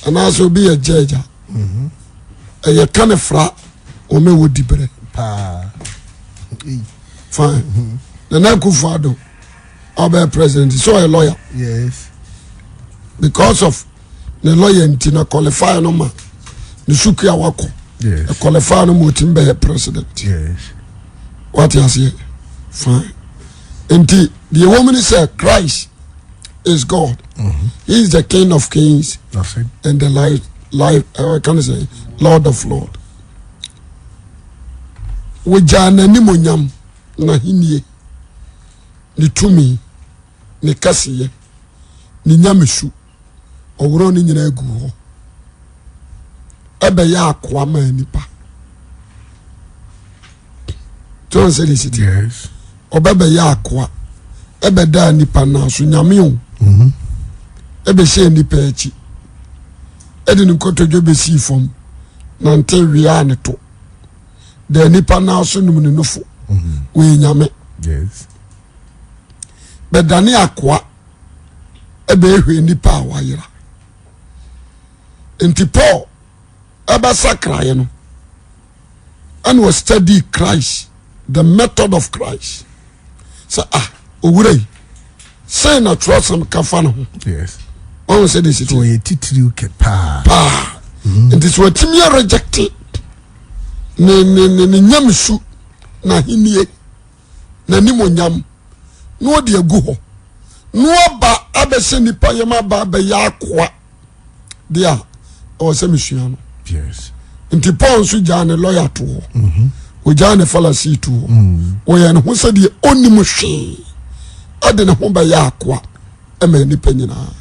Anaasɛ obi yɛ judge a, ɛyɛ ka ne fra wɔn a wɔdi berɛ. Fine. Nana Akufo Addo ɔbɛyɛ president sɛ ɔyɛ lawyer. Yes. Because of ne lawyer nti na qualify no ma ne sukuu a wakɔ. Yes. Qualify no ma otimi bɛyɛ president. Yes. Wate aseɛ? Fine. Nti deɛ ɛwɔ mu ne sɛ Christ is God. Mm-hmm. He is the King of kings and the life life uh, can I say Lord of Lord. Wogyaa n'animonyam n'ahennie ne tumi ne kɛseyɛ ne nyamesu ɔworɔ ne nyinaa gu hɔ ɛbɛyɛ akoa maa nipa tí wọn sɛ de si ti ɔbɛbɛyɛ akoa ɛbɛdaa nipa nan so nyame o mhm. ɛbɛhyɛ nipa akyi ɛde ne nkotodwe bɛsii fam nante wia ne to da nipa nan so num ne nufo mhm. wɔyɛ nyame bɛdane akoa ɛbɛhwɛ nipa a wayera nti Paul ɛbɛsakraeɛ no ɛna ɔstudy Christ the method of Christ sɛ ah owura yi sɛn na twerɛsɛm ka fa ne ho ɔhu sɛ de siti ɔyɛ titiriw kɛ paa paa mm. Nti sɛ watumi arejecte ne ne ne ne nyamesu n'ahennie n'animonyam na ɔde agu hɔ na ɔba abɛhyɛ nipa yam aba abɛyɛ akoa deɛ a ɛwɔ sɛ mesua no nti Paul nso gyaa ne lɔya to hɔ mhm. ɔgyaa ne falasi to hɔ mm. Ɔyɛ ne ho sɛdeɛ ɔnim hwee ɛde ne ho bɛyɛ akoa ɛma nnipa nyinaa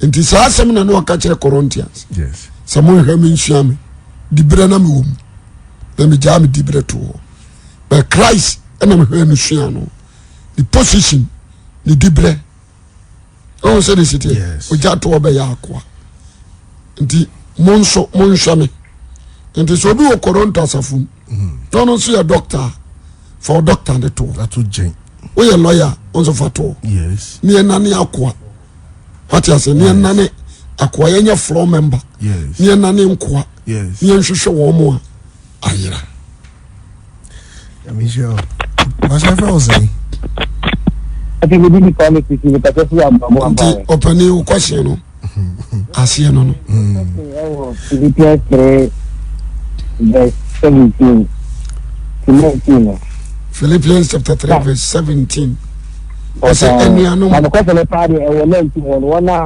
nti saa asɛm na ne ɔka kyerɛ Corinthians sɛ monhwɛ me nsua me diberɛ na mewɔ mu na megyaa me diberɛ to hɔ but Christ ɛna mehwɛ no sua no ne position ne diberɛ ɔhu sɛ de siteɛ ogya to ɔbɛyɛ akoa nti mo nso monhwɛ me nti sɛ obi wɔ Koronto asafo mu mm. na ɔno nso yɛ dɔkta a fa wo dɔkta ne toɔ woyɛ lɔya wo nso fa toɔ ne ɛnane akoa wate ase ne ɛnane akoa yɛnyɛ floor member ne ɛnane nkoa ne yɛnhwehwɛ wɔn mo a ayera. Nti ɔpani wo kɔhyɛ no aseɛ no no. Philippians 3 verse 17 to 19 no. Philippians chapter 3 verse 17. Ɔsɛ anuanom. Na nokwasɛm no paa deɛ ɛwɔ 19 hɔ no wɔn a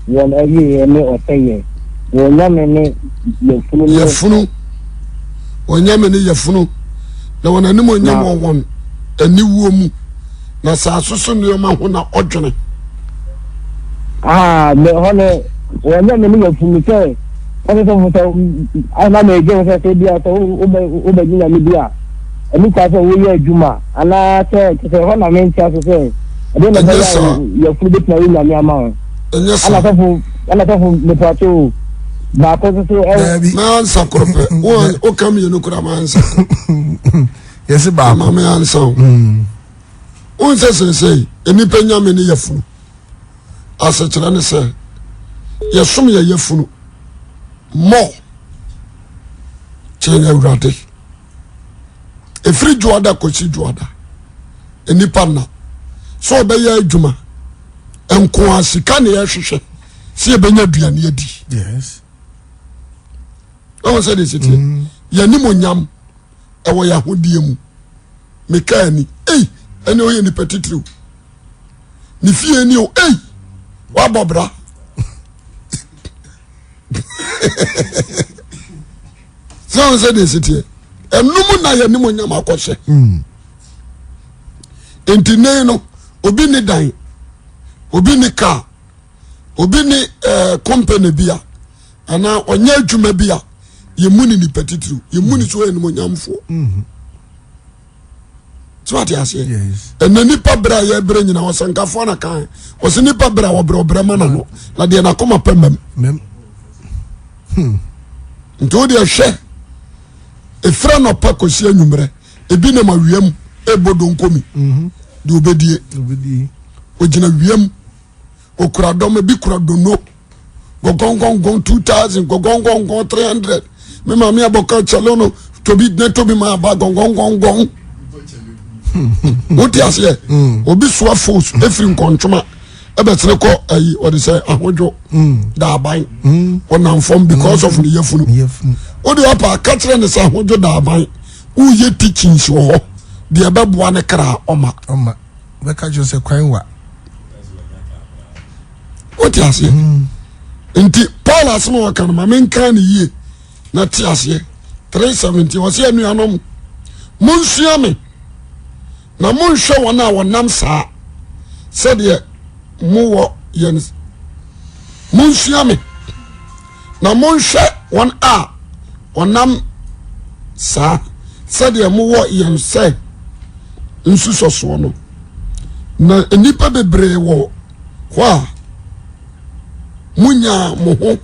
wɔn awieɛ ne ɔsɛeɛ wɔn nyame ne yafunu ne. Yafunu. Wɔn nyame ne yafunu na wɔn animuonyam wɔ wɔn aniwuo mu na asase so nneɛma ho na ɔdwene. Ah, me hɔ no wɔn nyame ne yafunu sɛ wɔsɛ sɛ sɛ ana na ɛgye sɛ sɛ bia sɛ wobɛgye nyame bi a ɛne kwa sɛ woyɛ adwuma anaa sɛ kyɛ sɛ hɔ na mente ase sɛ ɛdeɛ na ɛbɛyɛ a yafunu bɛtumi ayɛ nyame ama wo. Ɛnyɛ saa. Ɛna sɔfo ɛna sɔfo mepatwo o baako nso so ɛwɔ. Daabi. Mansa koro pɛ wo woka mmienu kora mansa. Yɛsi baako. Maame ansa o. Mm. Wɔn sɛ sɛsɛyi nnipa nyame ne yafunu asekyerɛ ne sɛ yɛsom yɛ yafunu mɔ kyɛn awurade efiri dwoada kɔsi dwoada nnipa nna sɛ ɔbɛyɛ adwuma nkoa sika na yɛhwehwɛ sɛ yɛbɛnya aduane adi ɛwɔ sɛ deɛ sɛteɛ mm. yɛnim onyam ɛwɔ yɛ ahodeɛ mu mekaa ni ei ɛne ɔyɛ nipa titiriw ne fie ni o ei wabɔ bra sɛ ɔn sɛ deɛ siteɛ ɛnum na yɛnim onyam akɔhyɛ mm. nti nei no obi ne dan obi ne car obi ne ɛɛ eh, company bi a anaa ɔnyɛ adwuma bi a yɛmu ne nipa titiriw yɛmu ne so animonyamfoɔ mm-hmm. so ate aseɛ ɛnna nipa berɛ a yɛbrɛ nyina ɔsɛnkafoɔ na kan ɔsɛ nipa berɛ a wɔbrɛ ɔbrɛ ma nano na deɛ nakoma pɛ mam hmm. nti wo deɛ hwɛ ɛfira nɔpa kɔsi anwummerɛ ebi nam awia mu ɛbɔ donkomi mhm. deɛ ɔbɛdie ɔgyina wia mu ɔkura dɔm ebi kura dono. Gɔgɔngɔngɔn 2000 gɔgɔngɔngɔn 300. Me maame abɔka kyɛlɛ no tobi ne tobi ma aba gɔngɔngɔngɔn. Wote aseɛ? Mm. Obi soa fos efiri nkɔntwoma ɛbɛsene kɔ ayi ɔde sɛ ahodwo mm. daaban mm. ɔnam fam because of ne yafunu. Wode ɔpa aka kyerɛ ne sɛ ahodwo daaban woyɛ teachings wɔ hɔ deɛ ɛbɛboa ne kra ɔma. Ɔma bɛka kyerɛ sɛ kwan wa. Wote aseɛ? Nti Paul asɛm a ɔka no ma menka ne yie na te aseɛ. 3:17 ɔsɛ anuanom monsua me na monhwɛ wɔn a wɔnam saa sɛdeɛ mowɔ yɛn monsua me na monhwɛ wɔn a wɔnam saa sɛdeɛ mowɔ yɛn sɛ nsusɔsoɔ no na nnipa bebree wɔ hɔ a monyaa mo ho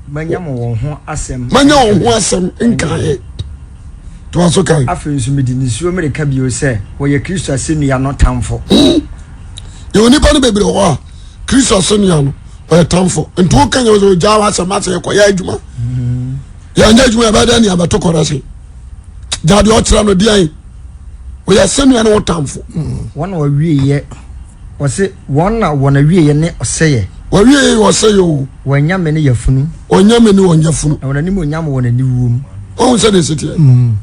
manya mo wɔn ho asɛm manya wɔn ho asɛm nkaeɛ toa so kan afei nso mede nisuo mereka bio sɛ wɔyɛ Kristo asɛnnua no tamfo hmm. Yɛwɔ nnipa no bebree wɔ hɔ a Kristo asɛnnua no ɔyɛ tamfo nti woka nyɛ sɛ ɔgyaa w'asɛm asɛ yɛkɔyɛ adwuma hmm. Yɛanyɛ adwuma yɛbɛyɛ dɛ ne abɛto kɔrɛ se gya deɛ ɔkyerɛ no deɛn ɔyɛ asɛnnua no wo tamfo hmm. Wɔn na wɔawieɛ wɔse wɔn na wɔn awieɛ ne ɔsɛeɛ. Wɔawieɛ yɛ ɔsɛeɛ o. Wɔn anyame ne yafunu. Wɔn anyame ne wɔn yafunu. Na wɔn animuonyam wɔ wɔn aniwuo mu. Wɔn sɛ de esi teɛ.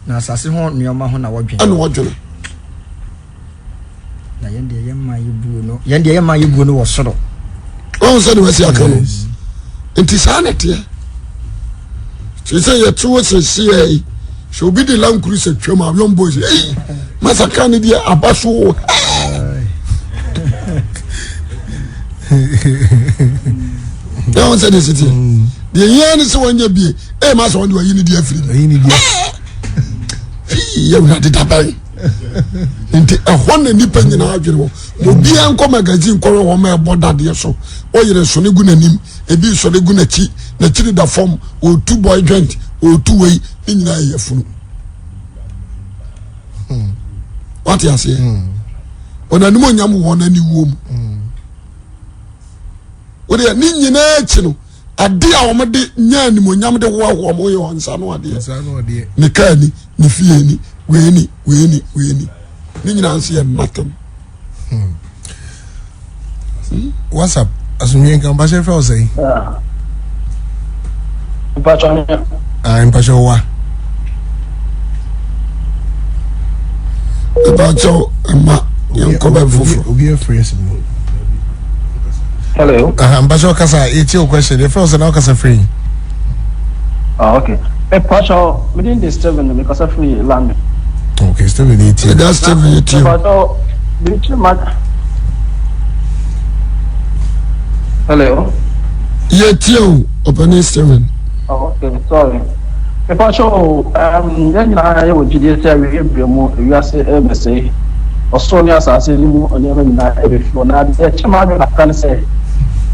Na asase ho nneɛma ho na wɔdwene. Ɛna wɔdwene. Na yɛn deɛ yɛn mma yɛbuo no yɛn deɛ yɛn mma yɛbuo no wɔ soro. Wɔn sɛ de wɔasi aka no nti saa na teɛ. Sɛ sɛ yɛte wɔ sɛ seɛ yi sɛ obi de lankuru sɛ twam a yɔn bɔ sɛ ei masaka ne deɛ aba so o. Yɛn sɛ de si teɛ deɛ yɛn ne sɛ wɔnyɛ bie ee ma sɛ wɔn de wɔyi ne deɛ afiri mu. Yɛ wura deda bɛn. Nti ɛhɔ na nipa nyinaa adwene wɔ. Obiara nkɔ magazine kɔhwɛ wɔn a ɛbɔ dadeɛ so. Ɔyere sɔne gu n'anim, ebi sɔne gu n'akyi, n'akyiri da fam, ɔretu boy joint, ɔretu wei, ne nyinaa yɛ funu. Wate aseɛ? Wɔn anim onyam wɔ wɔn aniwuo mu. Wodeɛ ne nyinaa akyi no, ade a wɔde nya animonyam de hoahoa wɔn yɛ wɔn nsa ano adeɛ. Ne kaa ni, ne fie ni, wei ni, wei ni, wei ni. Ne nyinaa nso yɛ nothing. Hmm. WhatsApp asomdwe nka mpakyɛ fɛ ɔsɛe. Mpakyɛ Ah, mpakyɛ wa. Mpakyɛ mma yɛnkɔ bɛ foforɔ. Obi afiri esi mu. Hello. Aha, mpakyɛ ɔkasa yɛtie o question yɛfrɛ wo sɛ na ɔkasa firi. Ah, okay. Mpakyɛ me din de Steven me kasa firi London. Okay, Steven yɛtie. Ɛda Steven yɛtie. Mpakyɛ me ma Hello. Yɛtie o, ɔpɛni Steven. Oh, okay, sorry. Mepakyɛ o, um, yɛn nyinaa yɛwɔ gyidie sɛ awieeɛ berɛ mu ewiase rebɛsɛe. Ɔsoro ne asase no mu nneɛma nyinaa ɛbɛfi hɔ. Na deɛ ɛkyɛ m'adwene kakra ne sɛ,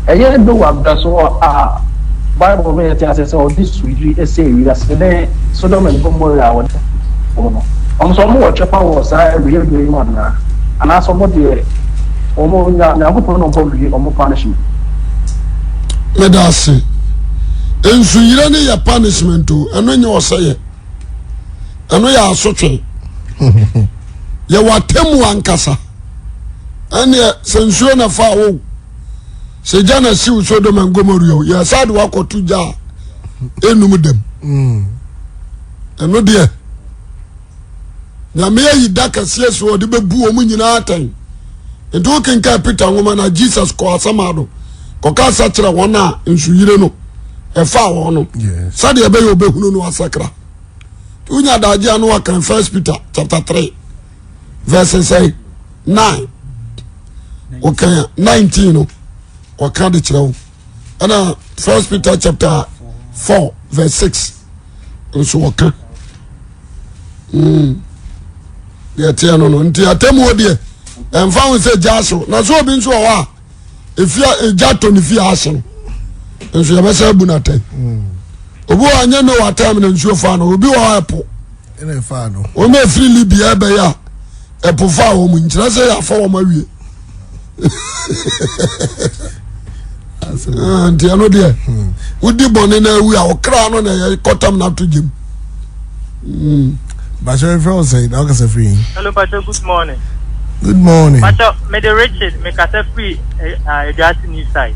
ɛyɛ Noa berɛ so a Bible ma yɛte aseɛ sɛ ɔde suyiri sɛee wiase ne Sodom and Gomorrah a wɔde wɔ no. Wɔn nso wɔwɔ kyɛfa wɔ saa awieeɛ berɛ yi mu anaa? Anaasɛ wɔn deɛ wɔn nya Nyankopɔn na ɔbɔ wie wɔn punishment? Meda ase. Nsuyire no yɛ punishment o, ɛno nyɛ ɔsɛyɛ. Ɛno yɛ asotwe. Yɛwɔ atemmu ankasa. Ɛneɛ sɛ nsuo na fa wo, sɛ gya na siw Sodom and Gomorrah o, yɛ saa de wakɔto gya a ɛnum dam. Ɛno deɛ Nyame ayi da kɛseɛ so ɔde bɛbu wɔn nyinaa atɛn. Nti wokenkan Peter nwoma na Jesus kɔ asɛm ado kɔka asa kyerɛ wɔn a nsuyire no ɛfaa wɔn no sɛdeɛ ɛbɛyɛ ɔbɛhunu no asakra. Nti wonya adagye ano akan First Peter chapter 3 verse sɛ 9 wokan 19 no ɔka de kyerɛ wo. Ɛna First Peter chapter 4 verse 6 nso ɔka hmm. deɛ teɛ no no nti atemmuo deɛ ɛmfa ho sɛ gya ahyew na sɛ obi nso wɔ hɔ a efi egya tɔ ne fie ahye no nso yɛbɛsɛ abu no atɛn hmm. obi wɔ anyɛ no wɔ atɛn na nsuo fa no obi wɔ hɔ ɛpo wɔn a efiri Libya ɛbɛyɛ a ɛpo fa wɔn nkyerɛ sɛ yɛafa wɔn awie. Ah, nti ɛno deɛ wodi bɔne na awu a ɔkra no na ɛyɛ kɔtam no ato gyam. Bakyɛ efrɛ wo sɛn na wokasa firi he? Hello Pacho, good morning. Good morning. Pacho, me de Richard, me kasa firi Aduase New Side.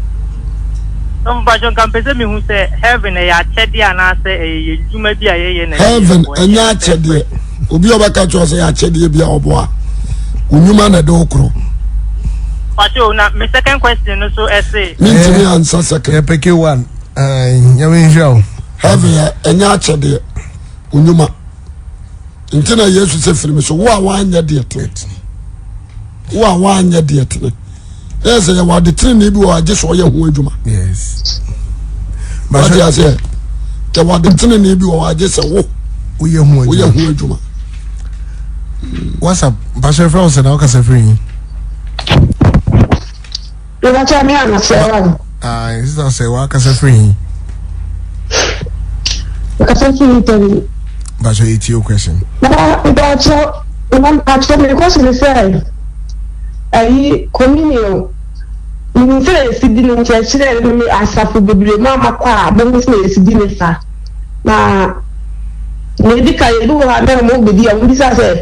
Sɔfo Pacho, nka mpɛ sɛ mehu sɛ heaven ɛyɛ akyɛdeɛ anaasɛ ɛyɛ yɛn dwuma bi a yɛyɛ na Heaven ɛnyɛ akyɛdeɛ. Obi a ɔbɛka kyerɛ sɛ yɛ akyɛdeɛ bi a ɔboa. Onyuma na ɛde wo korɔ. Pacho, na me second question no so ɛse. Mentumi ansa second. Yɛ peke one. Nyame nhyira wo. Heaven ɛnyɛ akyɛdeɛ. Onyuma. Nti na Yesu sɛ firi me so wo a woanyɛ deɛ tene. Wo a woanyɛ deɛ tene. Na sɛ yɛwɔ ade tenenee bi wɔ agye sɛ ɔyɛ ho adwuma. Wate aseɛ yɛwɔ ade tenenee bi wɔ agye sɛ wo woyɛ ho woyɛ ho adwuma. WhatsApp mpakyɛ frɛ wo sɛ na wokasa firi yi. Mebakyɛ me ana sɛ wa. Ah, sista sɛ wakasa firi yi. Kasa firi Italy. Mpakyɛ yɛ tie o question. Na mebakyɛ na mebakyɛ me question sɛ ɛyi communion menim sɛ yɛsi di no nkyerɛkyerɛ no me asafo bebree mu a makɔ a mehu sɛ yɛsi di ne fa na nea edi kan ebi wɔ hɔ a na wɔn bedi a wɔn bisa sɛ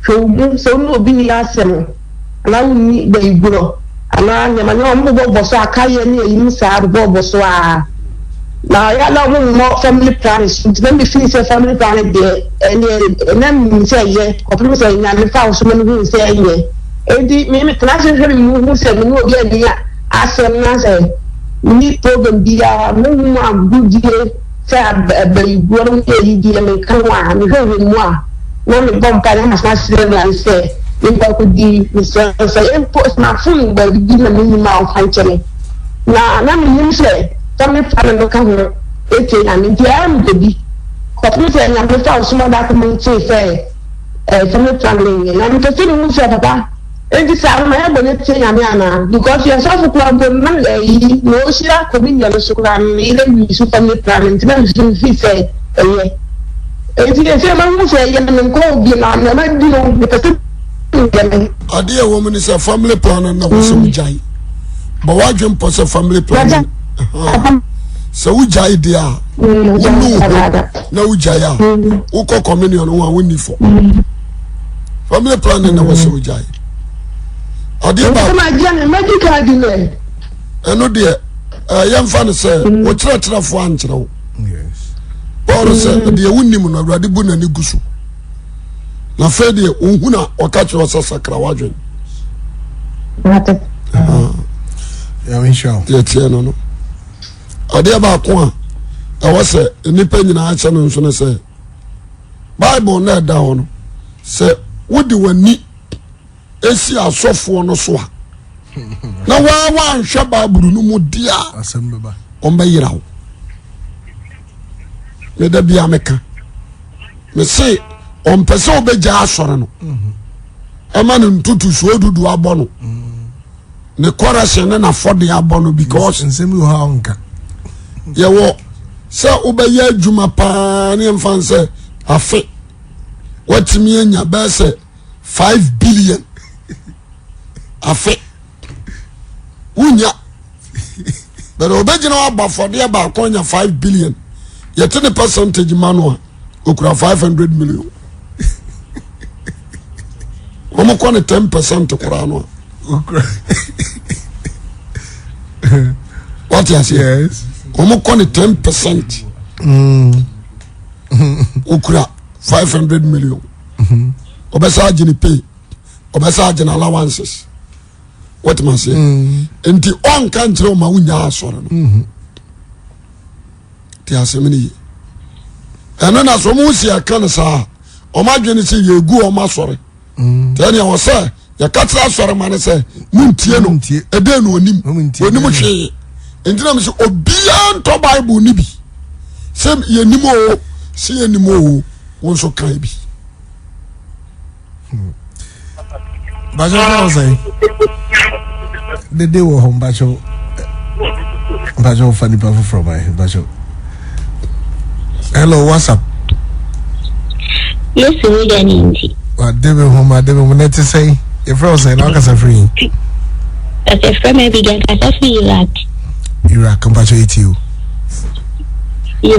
hwɛ wo mu sɛ wo ne obi ni asɛm. Anaa wonni bayigorɔ anaa nneɛma nneɛma wɔn bobɔbobɔ so akayɛ ne ayi mu saa bobɔbobɔ so ara na ɔyɛ a na wɔn mmɔ family planning so nti na mi feel sɛ family planning deɛ ɛneɛ na mi nim sɛ ɛyɛ kɔpem sɛ nyame fa wo so na mi hu sɛ ɛnyɛ enti mi mi tena ase hwɛ mi mu hu sɛ mi ne obi ani asɛm na sɛ mi ni problem biara mo hu mu agodie sɛ abayiguo no ne ayi deɛ menka ho a mehwɛ mu a na mebɔ mpae na masan asrɛ Awurade sɛ menkɔ akɔdi mesrɛ no sɛ mpo sɛ mafom no baabi bi na mennim a ɔmfa nkyɛ me. Na na mennim sɛ family planning no ka ho etie Nyame nti ɛyɛ a mekɔdi kɔpem sɛ Nyame fa ɔsoma da ko mentee sɛ eh, family planning nyɛ na mepɛ sɛ mehu sɛ papa Enti saa no mayɛ bɔne atia Nyame anaa? Because yɛn sɔfo koraa mpo no na ɛyi na ɔhyira communion no so koraa no ne yere wi so family planning nti na mesu me feel sɛ ɛyɛ. Enti seesei mahu sɛ ɛyɛ na menkɔ hɔ bio na nea madi no mepɛ sɛ meyɛ me. Adeɛ ɛwɔ mu ne sɛ family planning na wɔsɛ wogyae. Bɔ w'adwene pɔ sɛ family planning sɛ wogyae deɛ a wonu wo ho na wogyae a wokɔ communion ho a wonni fɔ. Family planning na wɔsɛ ogyae. Adeɛ baako. Ɛno deɛ yɛmfa no sɛ wɔkyerɛkyerɛfoɔ ankyerɛ wo. Paul sɛ deɛ wonim no Awurade bu n'ani gu so. Na afei deɛ ohu na ɔka kyerɛ sɛ sakra w'adwene. Deɛ teɛ no no. Adeɛ baako a ɛwɔ sɛ nnipa nyinaa kyɛ no nso no sɛ Bible no a ɛda hɔ no, sɛ wode w'ani si asɔfoɔ no so a na waa wanhwɛ Bible no mu di a wɔbɛyera wo. Meda bia meka mese ɔmpɛ sɛ ɔbɛgya asɔre no ɛma no ntotosoɔ dudu abɔ no ne kɔrɛhyɛ ne n'afɔde abɔ no because nsɛm bi wɔ hɔ a ɔnka yɛwɔ sɛ wobɛyɛ adwuma paa ne yɛmfa sɛ afe watumi anya bɛyɛ sɛ 5 billion afe wonya bɛrɛ obɛgyina hɔ abɔ afɔdeɛ baako anya 5 billion yɛte ne percentage ma no a okura 500 million wɔn kɔ ne 10 percent koraa no a wate aseɛ wɔn kɔ ne 10 percent okura 500 million ɔbɛsa agye ne pay ɔbɛsa agye ne allowances wɔte ma aseɛ mm. nti ɔnka nkyerɛ ɔma wonya asɔre no mm-hmm. te asɛm no ye ɛno na sɛ ɔmo si ɛka no saa ɔmo adwene sɛ yɛgu ɔmo asɔre mm. tɛ nea wɔ sɛ yɛka kyerɛ asɔre ma no sɛ montie no ɛdɛn na onim onim hwee nti na mesɛ obiara ntɔ bible no bi sɛ yɛnim o sɛ yɛnim o wo nso kan bi Mpakyɛw fɛn ɔsɛn. Dede wɔ hɔ mpakyɛw. Mpakyɛw fa nipa foforɔ ma yɛ mpakyɛw. Hello WhatsApp. Yesu wo dɛ ne nti. Wade me ho ma de me ho na ɛte sɛn. Yɛfrɛ wo sɛn na wakasa firi yi. Ɛsɛ frɛ me Abigail kasa firi Iraq. Iraq mpakyɛ yɛtie o. Yo,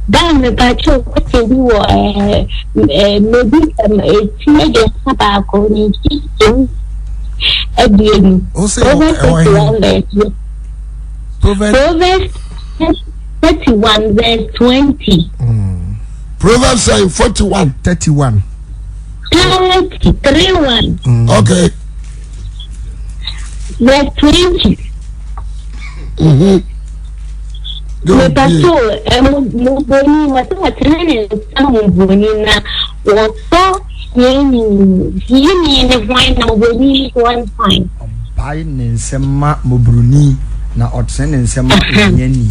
dan mepakyɛ question bi wɔ ɛɛ ɛɛ mebi ɛm eti 31 ne nkyekyɛmu 20. Proverbs 31 verse. Proverbs 31 verse 20. Proverbs 41. 31. 30, 31. Okay. Verse 20. Mepatwo mmɔborɔni, wɔsɛ wɔtene ne nsa mmɔborɔni na wɔsɔ hiani. Hiani ne hwan na mmɔborɔni nso ne hwan? Ɔbae ne nsam ma mmɔborɔni na ɔtene ne nsam ma ohiani.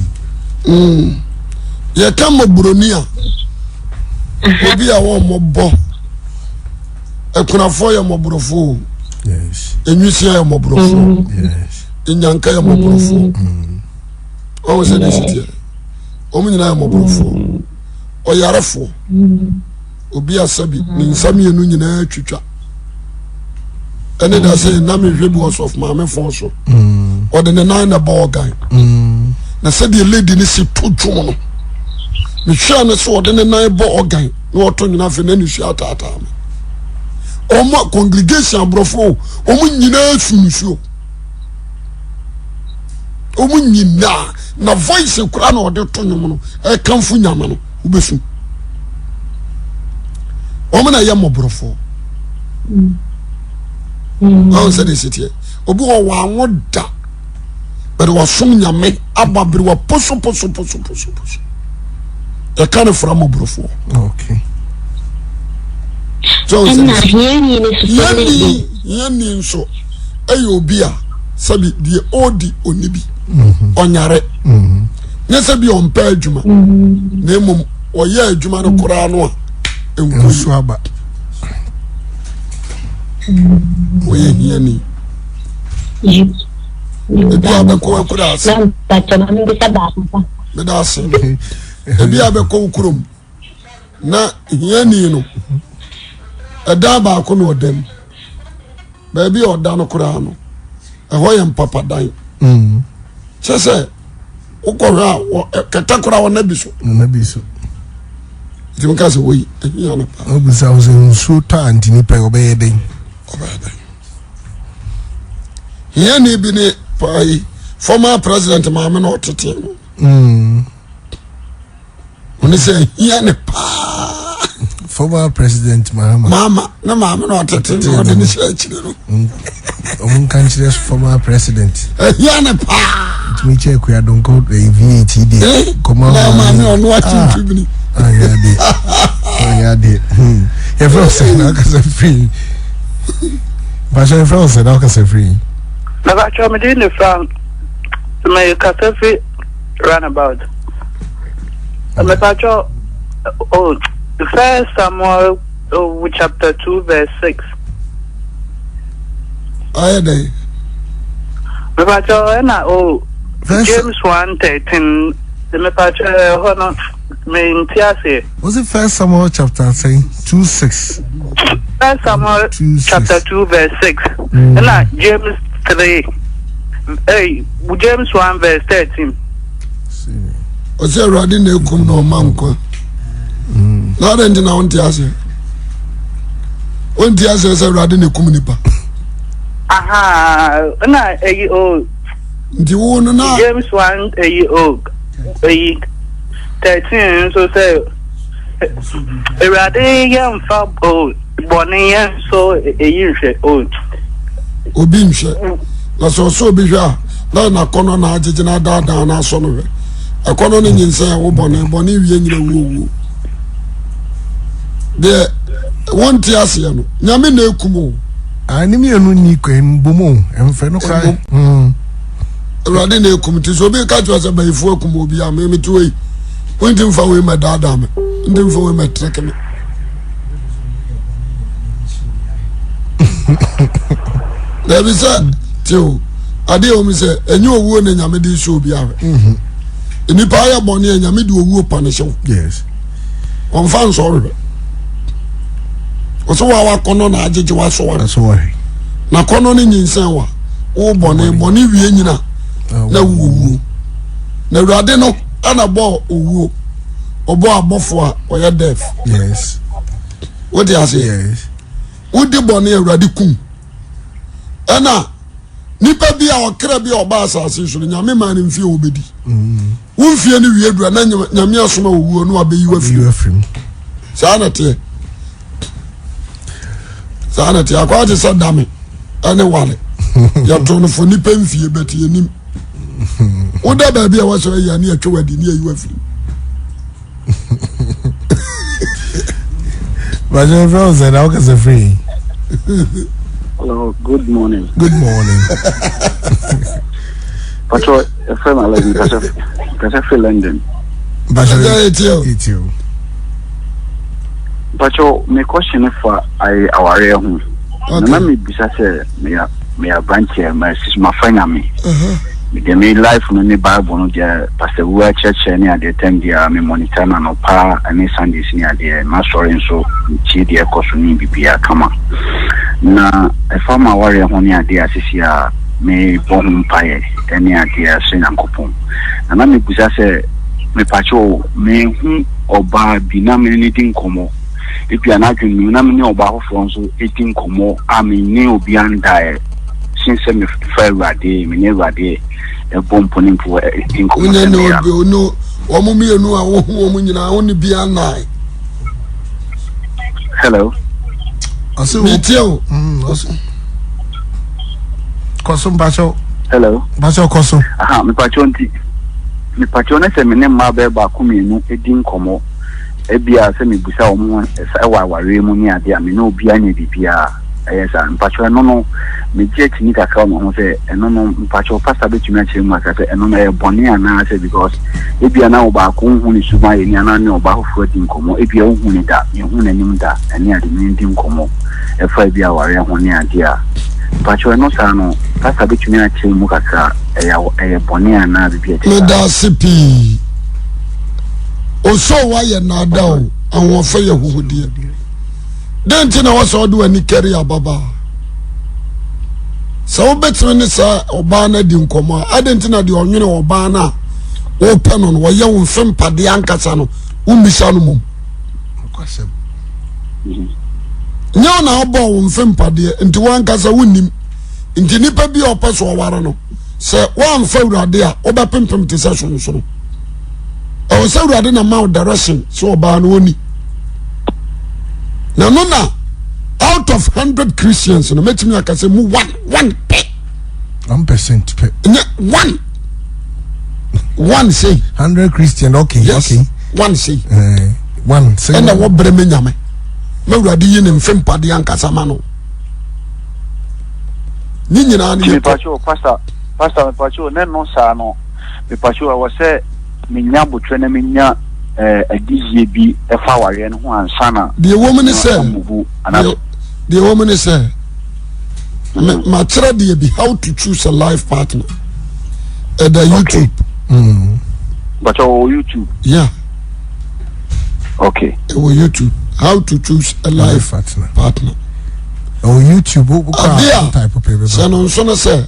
Yɛka mmɔborɔni a, obi a wɔmmɔbɔ akunafoɔ yɛ mmɔborɔfoɔ o, enwisia yɛ mmɔborɔfoɔ, enyanka yɛ mmɔborɔfoɔ. Wɔn sɛ de si teɛ, wɔn nyinaa yɛ mmɔborɔfoɔ. Ɔyarefoɔ, obi asɛbi ne nsa mmienu nyinaa twitwa. Ɛne da sɛ na mehwɛ bi wɔ sɔfo maame fon so. Ɔde ne nan na ɛbɔ ɔgan. Na sɛdeɛ lady no si to dwom no, mehwɛɛ no sɛ ɔde ne nan bɔ ɔgan na ɔto nwena afei na nisuo ataataa me. Wɔn congregation aborɔfo wɔn nyinaa su nisuo. Wɔn nyinaa na voice kura na ɔde to nwom no ɛkanfo nyame no wobɛsu. Wɔn na ɛyɛ mmɔborɔfoɔ. Wɔn sɛ de si teɛ. Obi wɔ wɔn anwo da. Bɛde wɔsom nyame abɔ aberewa poso poso poso poso poso. Yɛka no fra mmɔborɔfoɔ. Okay. Ɛna hiani no soso ne de. Hiani nso ɛyɛ obi a sɛbi deɛ ɔredi ɔni bi. Mhm. Ɔnyare. Mhm. Nyɛ sɛ bi ɔmpɛ adwuma. Mhm. Na mmom ɔyɛ adwuma no koraa no a nkusu aba. Ɔyɛ hiani. Ebi a bɛkɔ akura ase. Meda ase. Ebi a bɛkɔ wo kurom na hiani no ɛdan baako na ɔda mu. Baabi a ɔda no koraa no ɛhɔ yɛ mpapadan. Mm. Kyɛ sɛ wokɔhwɛ a kɛtɛ koraa ɔna bi so. Ɔna bi so. Nti mo ka sɛ woyi ehia no paa. Ɔbisa wo sɛ nsuo tɔ a nti nipa yi ɔbɛyɛ dɛn? Ɔbɛyɛ dɛn? Hiani bi ne paa yi former president maame na ɔtete no. Mm. Ɔne sɛ hia ne paa. Former president Mahama. Mahama ne maame na ɔtete no ɔde ne hyɛ akyire no. Ɔmo nka nkyerɛ former president. Ehia ne paa. Ntumi kyɛ akua donko ɛyɛ VAT de. Eh, Kɔma na maame ɔno akyi ah. ntubini. Ɔyɛ adeɛ. Ɔyɛ adeɛ. Hmm. Yɛfrɛ wo sɛ na ɔkasa firi. Mpakyɛ yɛfrɛ wo sɛ na ɔkasa firi. Mepakyɛ me din ne Frank. Me kasa firi runabout. Mepakyɛ oh, First Samuel oh, chapter 2 verse 6. Ayɛ dɛn? Mepakyɛ ɛna oh, James 1 13. Mepakyɛ ɛhɔ no mente aseɛ. Was it First Samuel chapter say 2 6? First Samuel 2, chapter 2 verse 6. Ɛna James 3. Hey, James 1 verse 13. Ɔsɛ Awurade na ekum na ɔma nkwa. Na adɛn nti na wonte aseɛ? Wonte aseɛ sɛ Awurade na ekum nipa. Aha, na eyi o. Nti wo no na. James 1 eyi o eyi 13 nso sɛ Awurade yɛ mfa o bɔne yɛ nso eyi nhwɛ o. Obi nhwɛ na sɛ ɔsɛ obi hwɛ a na n'akɔnɔ na agyegye na adaadaa na asɔ no hwɛ akɔnɔ no nyinsɛn ɛwo bɔne bɔne wie nyina wuo wuo deɛ wɔnte aseɛ no nyame na ekum o. Ah, ne mmienu ni kwan mbom o mfɛ no koraa. Hmm. Awurade na ekum ti so obi ka kyerɛ sɛ bayifo akum obi a meme te wei wonti mfa wei ma daadaa me nti mfa wei ma treke me. Dabi sɛ te o adeɛ wɔm sɛ ɛnyɛ owuo na nyame de sɛ obi ahwɛ mhm. nnipa ayɛ bɔne a nyame de owuo pa ne hyew ɔmfa nsɔ hwɛ ɔsɛ wa wakɔnɔ na agyegye wasɔ wahwɛ na kɔnɔ no nyinsɛn wa wo bɔne bɔne wie nyina na wo owuo. Na Awurade no ɛna bɔɔ owuo, ɔbɔɔ abɔfo a ɔyɛ death. Yes. Wote ase? Yes. Wodi bɔne Awurade kum. Ɛna nipa bi a ɔkra bi a ɔba asase so no nyame maa no mfie wɔbɛdi. Mm. Wo mfie no wie dura na nyame asoma owuo no abɛyi wafiri mu. Saa na teɛ. Saa na teɛ. Akɔ ate sɛ dame ɛne wale. Yɛto no fo nipa mfie bɛte yɛnim. Woda baabi a wɔsɔ ayi a ne yɛtwe wadi ne yɛyi wafiri mu. Bàjẹ́ fẹ́ ọ̀sẹ̀ náà ọkẹsẹ̀ firi. Hello, good morning. Good morning. Pacho, efrɛ mi Alex, nkasa nkasa firi London. Bàjẹ́ Ɛgya yɛ tie o. etí o. Pacho, me question fa ayi awareɛ ho. Okay. Nana mi bisa sɛ meyɛ meyɛ aberanteɛ ma sisi ma fa nyame. Mede me life no ne Bible no deɛ Pastor Wu akyerɛkyerɛ ne adeɛ tɛm biara me monitor no anɔpa ne Sundays ne adeɛ m'asɔre nso metie deɛ ɛkɔ so ne biribiara kama. Na ɛfa m'awareɛ ho ne adeɛ a sisi a mebɔ ho mpaeɛ ne adeɛ asrɛ Nyankopɔn. Na na mebisa sɛ mepakyɛ mehu ɔbaa bi na me ne no di nkɔmmɔ ebia n'adwene mu na me ne ɔbaa foforɔ nso di nkɔmmɔ a me ne obiara ndaeɛ sen sɛ mefa Awurade, me ne Awurade bɔ mpo ne mpo di nkɔmmɔ Wonyɛ sɛ ne meyɛ obi ono wɔn mmienu a wohu wɔn nyinaa wo ne bi anan. Hello. Ɔsɛ wo. Metie o. Ɔsɛ. Kɔ so mpakyɛw. Hello. Mpakyɛw kɔ so. Aha, mepakyɛw nti mepakyɛw ne sɛ me ne mmaa bɛyɛ baako mmienu di nkɔmmɔ ebia sɛ mebisa wɔn wɔ awareɛ mu ne adeɛ a me ne obiara nyɛ biribiara. Ɛyɛ saa. Mpakyɛw ɛno no megye akyinnye kakra wɔ me ho sɛ ɛno no mpakyɛw pastor bɛtumi akyerɛ mu kakra sɛ ɛno no ɛyɛ bɔne anaa sɛ because ebia na ɔbaako nhu ne suban yɛ ni anaa ne ɔbaa foforɔ adi nkɔmmɔ ebia wohu ne da mehu n'anim da ɛne ade ne di nkɔmmɔ ɛfa ebi awareɛ ho ne adeɛ a mpakyɛw ɛno saa no pastor bɛtumi akyerɛ mu kakra ɛyɛ ɛyɛ bɔne anaa biribi a ɛte saa. Meda ase pii. Osoo wayɛ nnaada o, ahoɔfɛ yɛ huhudeɛ. Dɛn nti na wɔsɛ ɔde w'ani kari ababaa? Sɛ wobɛtumi ne saa ɔbaa no adi nkɔmmɔ a, adɛn nti na deɛ ɔnwene ɔbaa no a wopɛ no no wɔyɛ wo mfe mpadeɛ ankasa no wommisa no mmom? Nyɛ wo na wobɔɔ wo mfe mpadeɛ nti woankasa wonnim. Nti nipa bi a ɔpɛ so ɔware no sɛ woamfa awurade a wobɛpempem te sɛ sonsono. Ɛwɔ sɛ awurade na ma wo direction sɛ ɔbaa no ɔni. Na no na out of hundred Christians no mɛtumi aka sɛ mu one one pɛ. 1% pɛ. Nyɛ one one sei. 100 Christian okay yes, okay. One sei. One sei. Ɛna wɔbrɛ me nyame. Mɛwurade yi ne mfe mpadeɛ ankasa ma no. Ne nyinaa no yɛ kɔ. Pastor pastor mepakyɛw ne no saa no mepakyɛw ɛwɔ sɛ menya abotrɛ na menya eh, adiyie bi ɛfa awareɛ no ho ansa na deɛ ɛwɔ mu ne sɛ deɛ ɛwɔ mu ne sɛ mm. makyerɛ deɛ bi how to choose a life partner ɛda YouTube. Mm. But ɔwɔ YouTube. Yeah. Okay. Ɛwɔ YouTube how to choose a life partner. partner. Ɛwɔ YouTube wo kɔ a type pɛ bɛba. Sɛ no nso no sɛ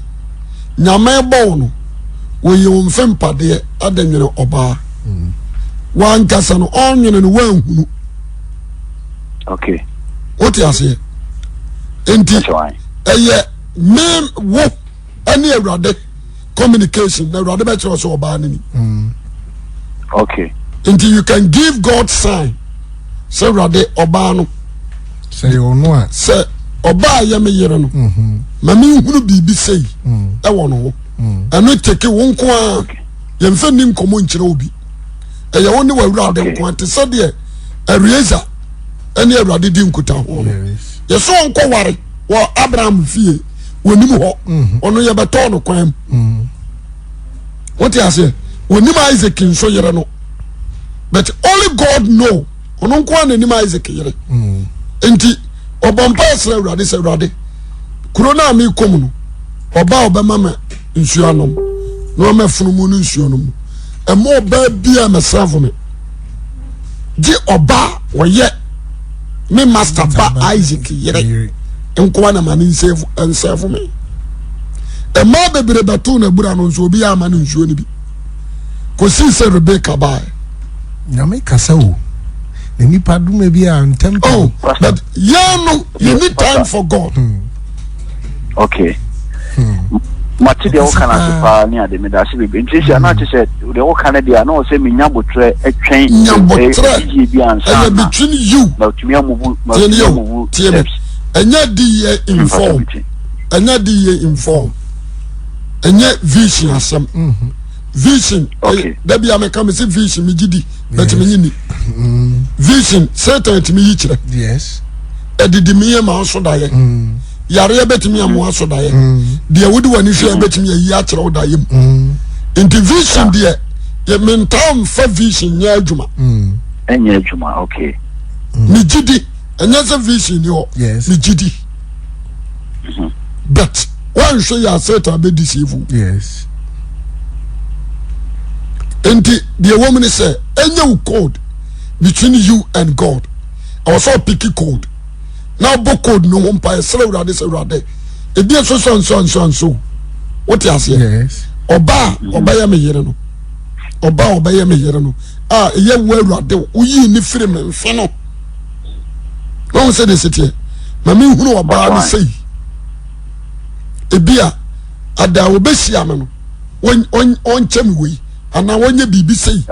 nyame bɔ wo no wɔyi wo mfe mpadeɛ ade nwene ɔbaa. Mm. Wankasa no ɔnwene no wanhunu. Okay. Wote aseɛ nti ɛyɛ me wo ɛne awurade communication na awurade bɛkyerɛ sɛ ɔbaa no ni. Mm. Okay. Nti you can give God sign sɛ awurade ɔbaa no. Sɛ yɛ ɔno a. Sɛ ɔbaa yɛ me yere no. Mm-hmm. Ma me nhunu biribi sei mm. ɛwɔ no ho. Mm. Ɛno teke wo nko ara yɛmfa nni nkɔmmɔ nkyerɛ obi. Ɛyɛ wo ne w'awurade nko ara te sɛ deɛ Eliezer ɛne awurade di nkutaho no. Yɛsɛ ɔnkɔ ware wɔ Abraham fie wɔnim hɔ. Mm-hmm. Ɔno yɛbɛtɔɔ no kwan mu. Mm. Wote aseɛ? Wɔnim Isaac nso yere no. But only God know. Ɔno nko ara n'anim Isaac yere. Mm. Nti ɔbɔ mpa srɛ Awurade sɛ Awurade kuro no a mekɔ mu no ɔba a ɔbɛma me nsuo anom na ɔma afunumu no nsuo no mu ɛma ɔbaa bi a mɛsɛvo me gye ɔba a ɔyɛ me master ba Isaac yere nkoa na ma ne nsɛvo me. Mmaa bebree bɛtoo n'abura no nso obi ama no nsuo no bi. Kɔsii sɛ Rebeka baeɛ. Nyame kasa o. Na nipa duma bi a ntɛm. Oh, but yɛn no, you need time for God. Hmm. Okay. Hmm. Mate deɛ woka no ase paa ne ade meda ase bebree nti sɛ na kyɛ sɛ deɛ woka no deɛ na wɔ sɛ menya botrɛ atwɛn nya botrɛ yie bi ansa ɛyɛ between you matumi amuvu matumi amuvu steps ɛnyɛ de yɛ inform ɛnyɛ de yɛ inform ɛnyɛ vision asɛm. Mm -hmm. Vision okay. Dabi a meka me se vision me gye di but me nye ni. Mm. Vision Satan tumi yi kyerɛ. Yes. Ɛdidi mi yɛ maa so daeɛ. Mm. Yareɛ bɛtumi amoa so daeɛ. Mm. Deɛ wode w'ani hwɛ bɛtumi ayi akyerɛ wo daeɛ mu. Mm. Nti vision deɛ yɛ mentaa mfa vision nyɛ adwuma. Mm. Ɛnyɛ adwuma okay. Mm. Me gye di ɛnyɛ sɛ vision ni hɔ. Yes. Me gye di. Mm-hmm. But wanhwɛ yɛ a Satan bɛ deceive wo. Yes. Nti deɛ ɛwɔ mu ne sɛ ɛnyɛ wo code between you and God. Ɛwɔ sɛ ɔpiki code na ɔbɔ code no ho mpa ɛsrɛ awurade sɛ awurade ebi nso so nso nso nso wote aseɛ. Yes. Ɔbaa ɔbɛyɛ me yere no ɔbaa ɔbɛyɛ me yere no a ɛyɛ wo awurade woyii ne firi me mfe no. Wɔn sɛ de seteɛ ma me hunu ɔbaa no sɛyi. Ebi a ada a wɔbɛhyia me no ɔnkyɛ me wei anaa wɔnyɛ biribi sei.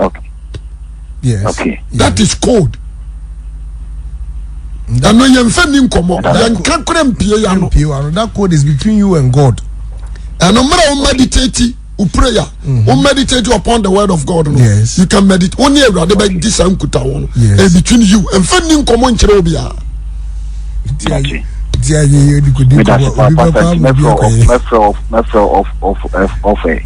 Yes. Okay. That is code. Ɛno yɛn fɛ ni nkɔmɔ yɛn ka kura mpie ya no. Mpie wa no that code is between you and God. Ɛno mmerɛ wo meditate wo prayer mm -hmm. wo meditate upon the word of God no. Yes. You can meditate wo ne awurade bɛ di saa nkuta wɔn no. Yes. Between you nfɛ ni nkɔmɔ nkyerɛ obiara. Nti ayi yɛ di ko di nkɔmɔ obi bɛ kɔ ama obi akɔ yɛ. Mɛfrɛ mɛfrɛ off off off ɛ.